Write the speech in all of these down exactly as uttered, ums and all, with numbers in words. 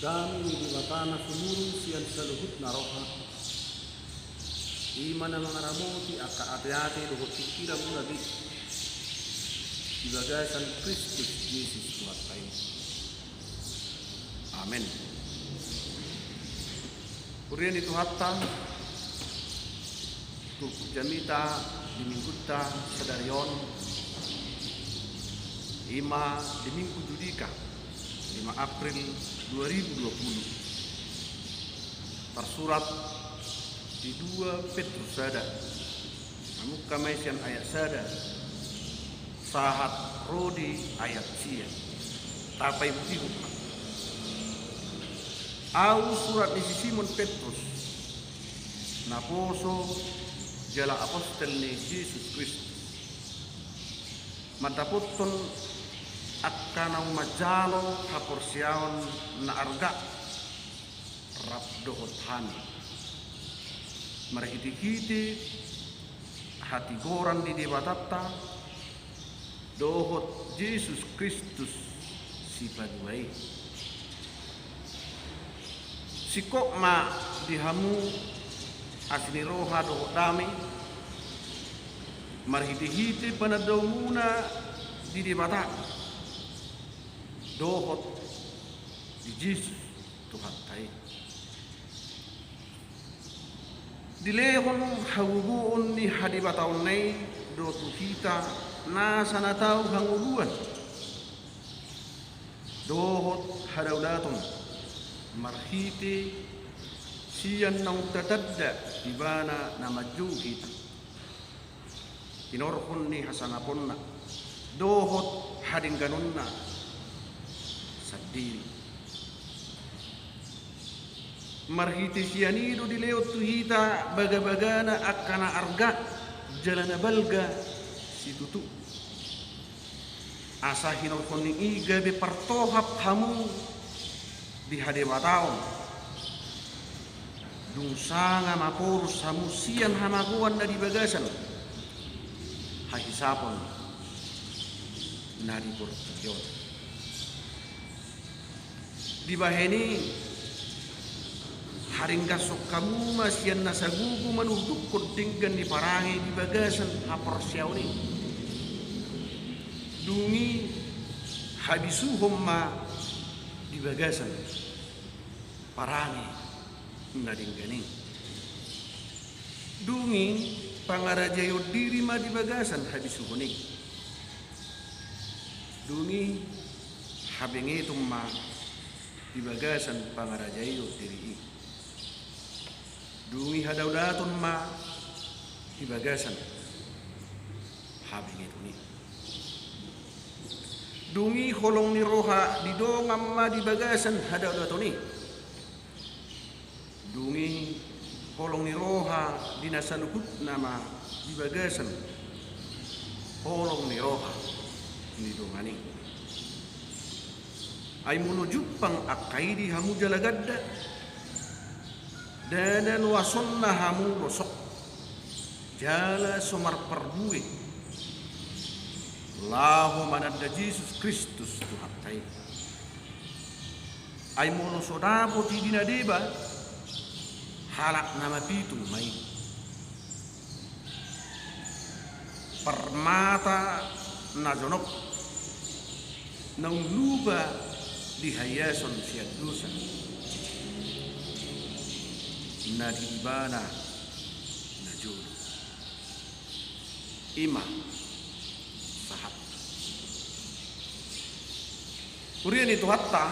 Dame ni Debata na sumurung sian saluhutna roha, i ma na mangaramoti angka ateate dohot pingkiranmuna be, di bagasan Kristus Jesus Tuhanta i. Amen. Huria ni Tuhanta, turpuk jamita di minggunta sadari on, i ma di Minggu Judika, lima April dua ribu dua puluh. Tarsurat di dua Petrus sada. Mamungka ma i sian ayat sada sahat ro di ayat sia. Tapaihutihut ma. Ahu surat ni si Simon Petrus, naposo jala apostel ni Jesus Kristus, mandapothon angka naung manjalo haporseaon na arga rap dohot hami, marhitehite hatigoran ni Debatanta dohot Jesus Kristus Sipalua i. Singkop ma di hamu asi ni roha dohot dame, marhitehite panandaonmuna di Debata dohot di Jesus Tuhanta i. Dilehon hagogoon ni hadebataonna i do tu hita nasa na tau hangoluan dohot hadaulaton, marhite sian naung tatanda Ibana na manjou hita, hinorhon ni hasangaponna dohot hadengganonna sandiri. Marhite sian i do dilehon tu hita bagabagana angka na arga jala na balga situtu, asa hinorhon ni i gabe partohap hamu di hadebataon, dung sanga maporus hamu sian hamagoan na di bagasan hahisapon na di portibi on. Dibahen i, haringgashon hamu ma sian nasa gogo manurdukkon denggan ni parange di bagasan haporseaon i. Dung i habisuhon ma di bagasan parange na denggan i. Dung i pangarajaion diri ma di bagasan habisuhon i. Dung i habengeton ma di bagasan pangarajaion diri i. Dung i hadaulaton ma di bagasan habengeton i. Dung i holong ni roha di dongan ma di bagasan hadaulaton i. Dung i holong ni roha di na saluhutna ma di bagasan holong ni roha ni dongan i. Ai molo jumpang angka i di hamu jala ganda, ndada loasonna hamu losok jala so marparbue laho mananda Jesus Kristus Tuhanta i. Ai molo so dapot i di na deba, halak na mapitung ma i. Parmata na jonok, naung lupa di haiason sian dosa, na di Ibana na jolo. I ma sahat. Huria ni Tuhanta,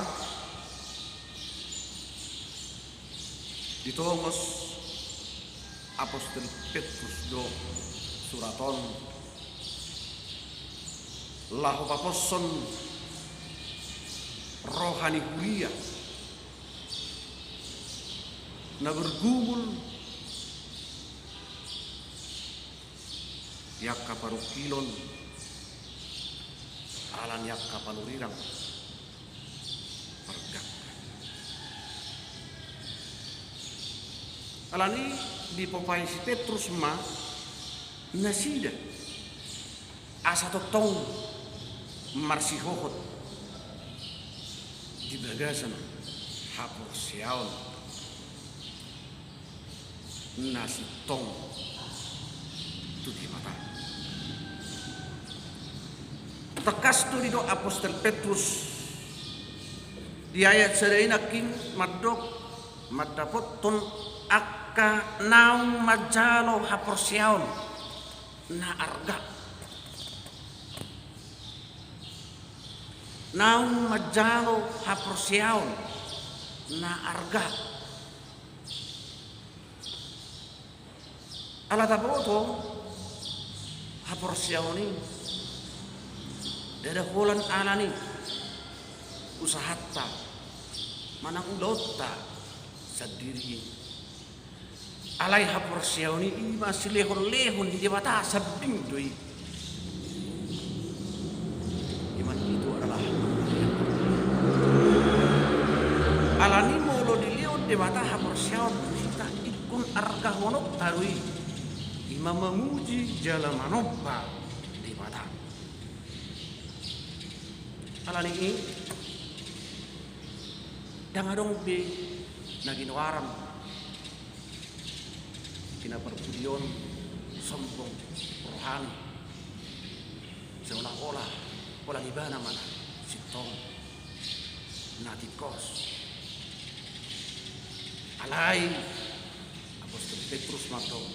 ditongos apostel Petrus do surat on laho paposhon roha ni huria na bergumul di angka parungkilon, ala ni angka panurirang pargangkan. Alani i dipompahi si Petrus ma nasida asa tongtong marsihohot di bagasan haporseaon na sintong tu Debata. Tangkas do didok apostel Petrus di ayat sada i nangkin mandok, mandapothon angka naung manjalo haporseaon na arga. Naung manjalo haporseaon na arga. Ala taboto haporseaon i, ndada holan ala ni usahanta manang ulaonta sandiri i. Alai haporseaon i ima silehonlehon ni Debata, sambing do i. Iman itu adalah ala ni molo dilehon Debata haporseaon tu hita, ingkon argahononta do i. Ima mamuji jala manomba Debata. Ala ni i, ndang adong be na ginoaran di na parpudi on sombong rohani, seolah-olah holan ibana ma na sintong, na tingkos. Alai apostel Petrus mandok,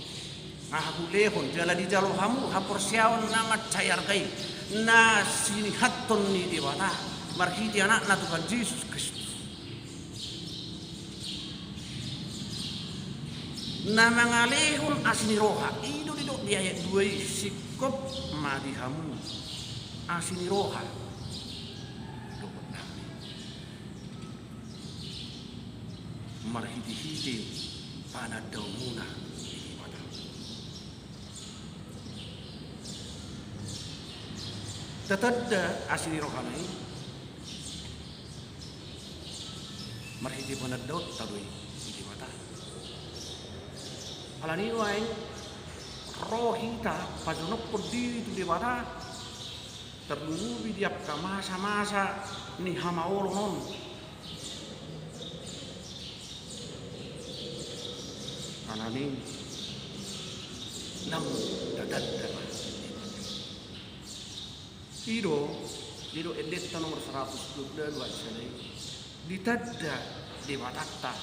nga hulehon jala dijalo hamu haporseaon na mansai arga i, na sinihanhon ni Debata marhite Anakna Tuhan Jesus Kristus, na mangalehon asi ni roha. I do didok di ayat dua i, singkop ma di hamu asi ni roha dohot dame marhitehite panandaonmuna di Debata. Tatanda asi ni rohana i marhite panandaonta do i di Debata. Ala ni i nuaeng ro hita pajonokhon diri tu Debata, tarlumobi di angka masa-masa ni hamaolon on. Ala ni i, naung tatanda ma. I do, i do Endenta nomor saratus dua pulu ualu ayat sada i. Ditanda Debatanta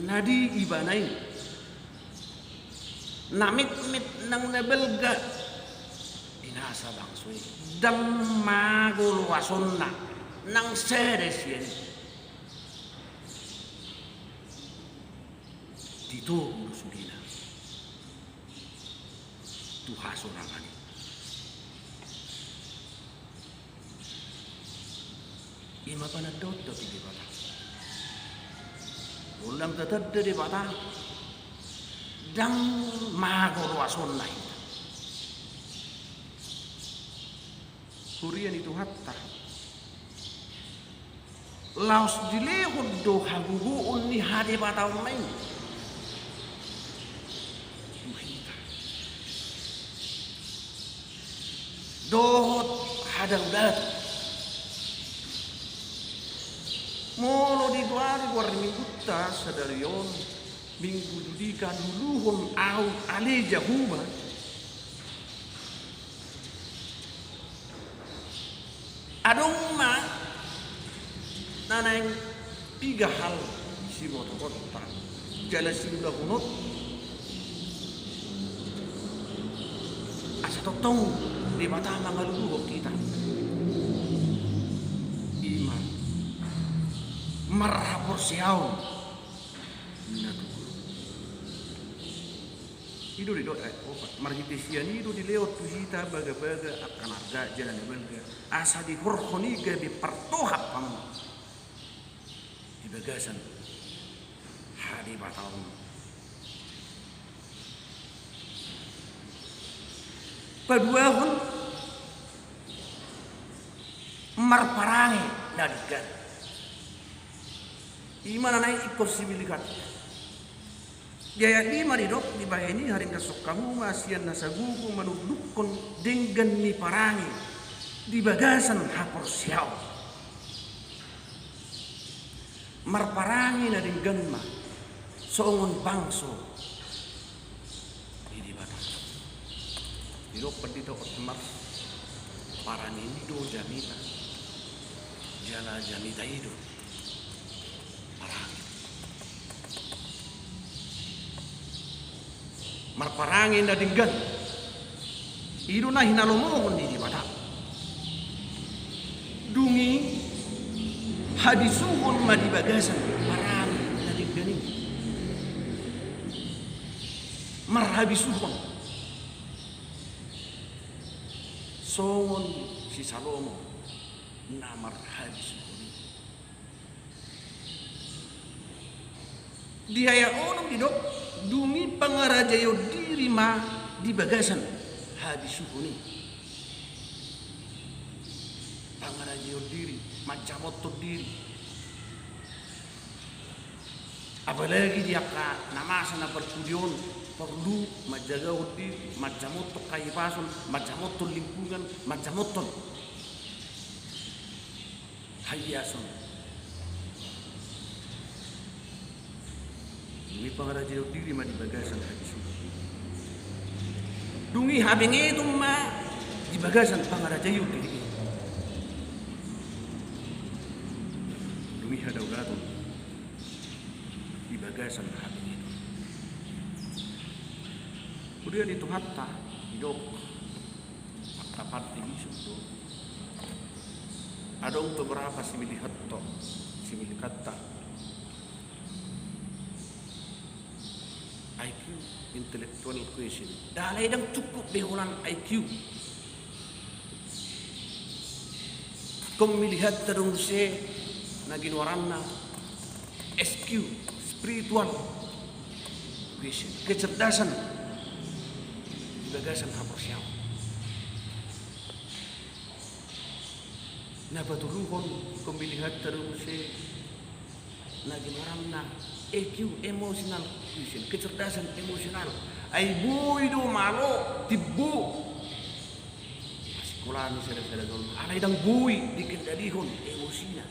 na di Ibana i na metmet nang na balga di nasa bangso i, ndang mago loasonna nang sada sian i. Ditogu do sudena tu hasonangan i. Ima panandaonta tu Debata. Molo ndang tatanda Debata, ndang mago loasonna hita. Huria ni Tuhanta, laos dilehon do hagogoon ni hadebataonna i tu hita dohot hadaudaton. Molo digoari goar ni minggunta sadari on, Minggu Judika, luluhon ahu ale Jahowa. Adong ma na naeng piga hal sibotohonta jala siulahononta asa tongtong Debata mangaluluhon hita. Ima marhaporseaon na tutu. I do didok ayat opat, marhite sian i do dilehon tu hita bagabaga angka na arga jala na balga, asa dihorhon i gabe partohap hamu di bagasan hadebataon. Paduahon, marparange na denggan. Ima na naeng ingkon sibilikan. Di ayat lima didok, dibahen i, haringkashon hamu ma sian nasa gogo manundukhon denggan ni parange di bagasan haporseaon. Marparange na denggan ma songon bangso di Debata. Didok Pandita Otmar, parange i do jamita, jala jamita i do parange. Marparange na denggan, i do na hinalomohon ni Debata. Dung i habisuhon ma di bagasan parange na denggan i. Marhabisuhon songon si Salomo na marhabisuhon i. Di ayat onom didok, dung i pangarajaion diri ma di bagasan habisuhon i. Pangarajaion diri, manjamothon diri. Apalagi di angka na masa na parpudi on, porlu manjagahon diri, manjamothon hahipason, manjamothon lingkungan, manjamothon haiason. Dung i pangarajaion diri ma di bagasan habisuhon. Dung i habengeton ma di bagasan pangarajaion diri i. Dung i hadaugaton di bagasan habengeton. Huria ni Tuhanta, didok, angka panti bisuk do. Adong beberapa similihat to, similihatta. I Q, intellectual quotient. Alai ndang cukup be holan I Q. Ingkon milihatta do muse na ginoaranna S Q, spiritual quotient, kecerdasan di bagasan haporseaon. Na patoluhon, ingkon milihatta do muse na ginoaranna E Q, emotional quotient, kecerdasan emosional. Ai boi do malo timbo hasikolaan ni sada-sada jolma, alai ndang boi dikendalihon emosina.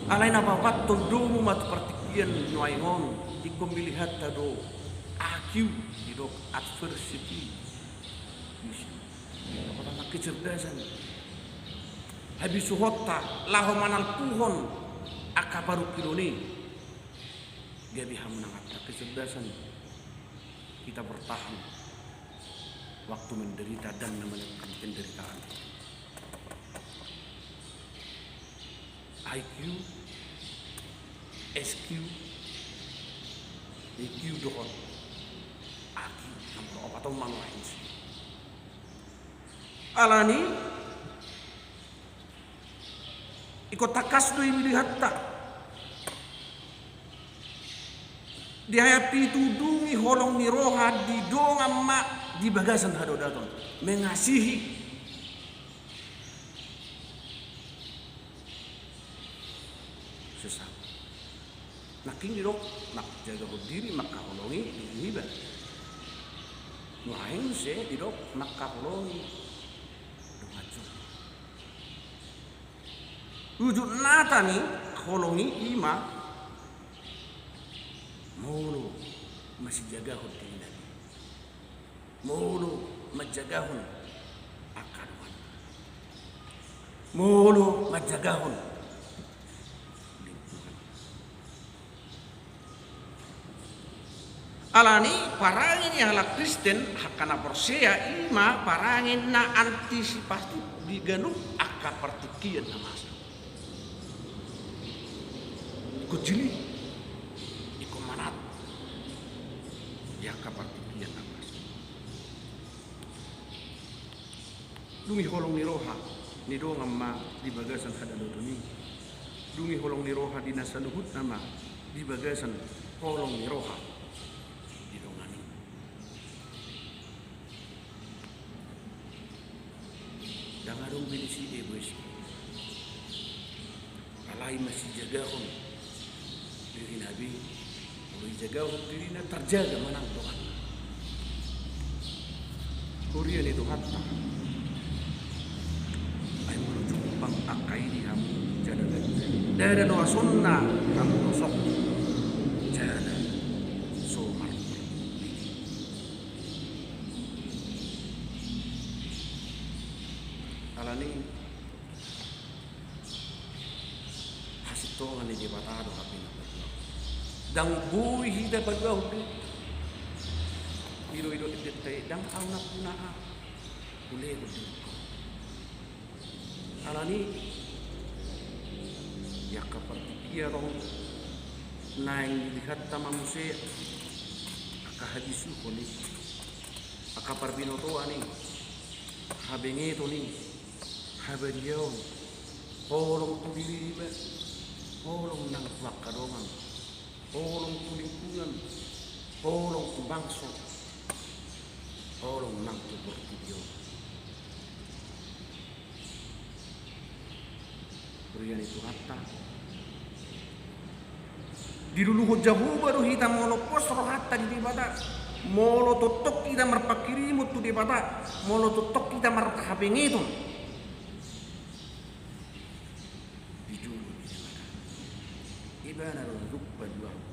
Alai na paopathon, domu ma tu partingkian nuaeng on, ingkon milihatta do A Q, didok adversity quotient. Paopathon ma kecerdasan habisuhonta laho manalpuhon angka parungkilon i, gabe hamonanganta, kecerdasan kita bertahan waktu menderita dan menekan penderitaan. I Q, S Q, E Q dohot A Q, nomor opat on ma nuaeng. Alani i, ingkon tangkas do i milihatta. Di ayat pitu, dung i holong ni roha didongan ma di bagasan hadodaton, mengasihi sesama. Nangkin didok manjagahon diri, mangkaholongi diri niba. Nuaeng muse didok mangkaholongi dongan jolma. Ujung nata ni holong i ima molo masijagahon diri niba. Molo manjagahon angka dongan. Molo manjagahon lingkungan. Alani i parange ni halak Kristen, angka na porsea, ima parange na antisipatif di ganup angka partingkian na masa. Ingkon jili, ingkon manat di angka partingkian na masa. Dung i holong ni roha nidongan ma di bagasan hadodaton i. Dung i holong ni roha di na saluhutna ma di bagasan holong ni roha didongan i. Ndang adong be disi egois. Alai masijagahon dirina be, molo dijagahon dirina tarjaga ma nang donganna. Huria ni Tuhanta. Ai molo cukup bang Angka i di hamu jala gabe ndada loasonna hamu dohot jala so marparbue. Alani hasintongan ni Debata do hape na paduahon. Ndang boi hita paduahon do. Ido-ido endenta i ndang au nampuna au. Hulehon do. Alani i angka partingkian on naeng dilehonta ma muse angka habisuhon i, angka parbinotoan i, habengeton i, habadiaon, holong tu dirima, holong nang tu angka dongan, holong tu lingkungan, holong tu bangso, holong nang tu portibi on. Huria ni Tuhanta, diluluhon Jahowa do hita molo pos rohanta di Debata. Molo tongtong hita marpanghirimon tu Debata, molo tongtong hita marhabengeton, dijou do Debata. Ibana do na tuk paduahon.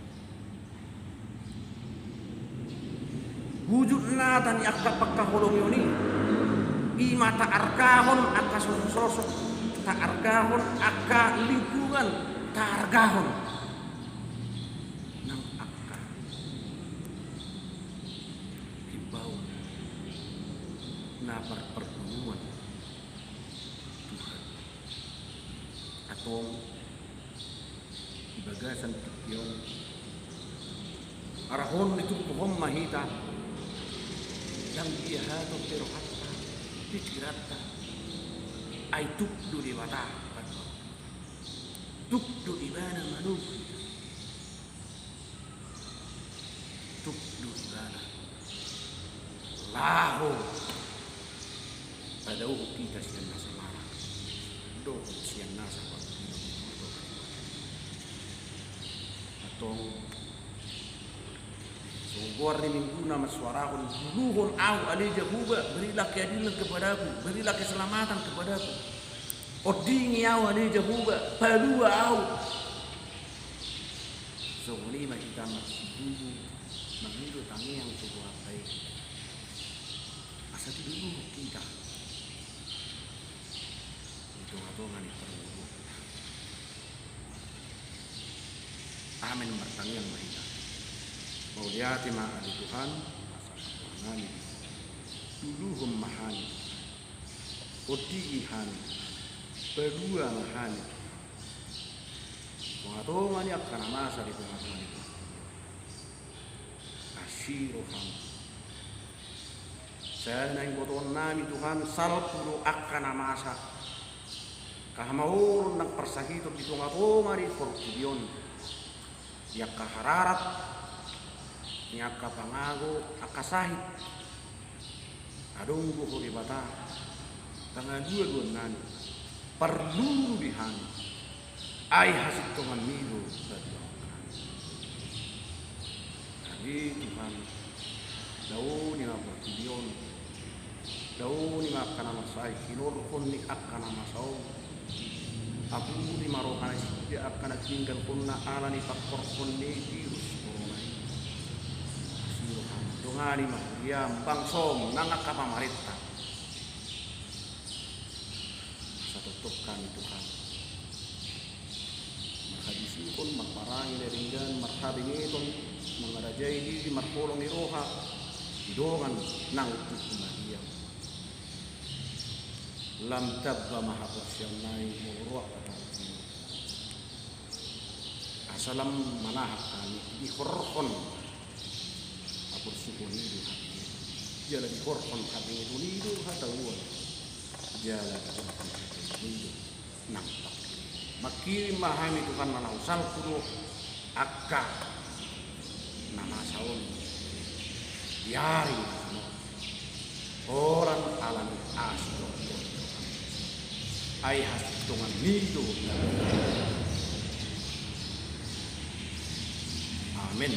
Wujud nyata ni angka pangkaholongion i, i ma taargahon angka sosok-sosok, taargahon angka lingkungan, taargahon nang angka himbauan na parpardomuan Tuhan. Antong di bagasan tingki on, arahon ni turpuk on ma hita, ndang diahaton be rohanta, pikiranta, ai tuk do Debata, tuk do Ibana manungkun hita. Tuk do Ibana laho padaohon hita sian nasa malang dohot sian nasa pangkirimon. Antong, songon goar ni Minggu na mansuarahon, luluhon ahu ale Jahowa, berilah keadilan kepadaku, berilah keselamatan kepadaku. Ondingi ahu ale Jahowa, palua ahu. Songon i ma hita marsibubu mangido tangiang tu Tuhanta i, asa diluluhon hita di tonga-tonga ni parngoluonta. Amen. Martangiang ma hita. Mauliate ma ale Tuhan, asa nami, luluhon ma hami, ondingi hami, palua ma hami. Tonga-tonga ni angka na masa di tonga-tonga ni portibi on, asi roham. Sai naeng botoon nami Tuhan, salpu do angka na masa, angka hamaolon nang parsahiton di tonga-tonga ni portibi on, di angka hararat, di angka pangago, angka sahit. Adong do Ho Debata pangalualuan nami, parlulu di hami, ai hasintongan ni do batu. Ale Tuhan, daoni ma portibi on, daoni ma angka na masa i, hinorhon ni angka na masa on. Apuli ma roha ni sude angka na tininggalhonna ala ni pangkorhon ni virus corona i. Asi roham, dongani ma huriam, bangsom, nang angka pamarenta. Asa tongtong hami Tuhan marhabisuhon, marparange na denggan, marhabengeton, mangarajai diri, marholong ni roha di dongan nang tu humaliang. Lam tamba ma haporseaon nami molo ro angka taruhon i. Asa lam manahak hami dihorhon haporsuhon i do habengeton, jala dihorhon habengeton i do hataluan, jala dihorhon habengeton i do nang pangkirimon. Mangkirim ma hami Tuhan na laho salpu do angka na masa on di ari na tinopa. Holan ala ni asi dohot Ho, ai hasintongan ni do. Amen.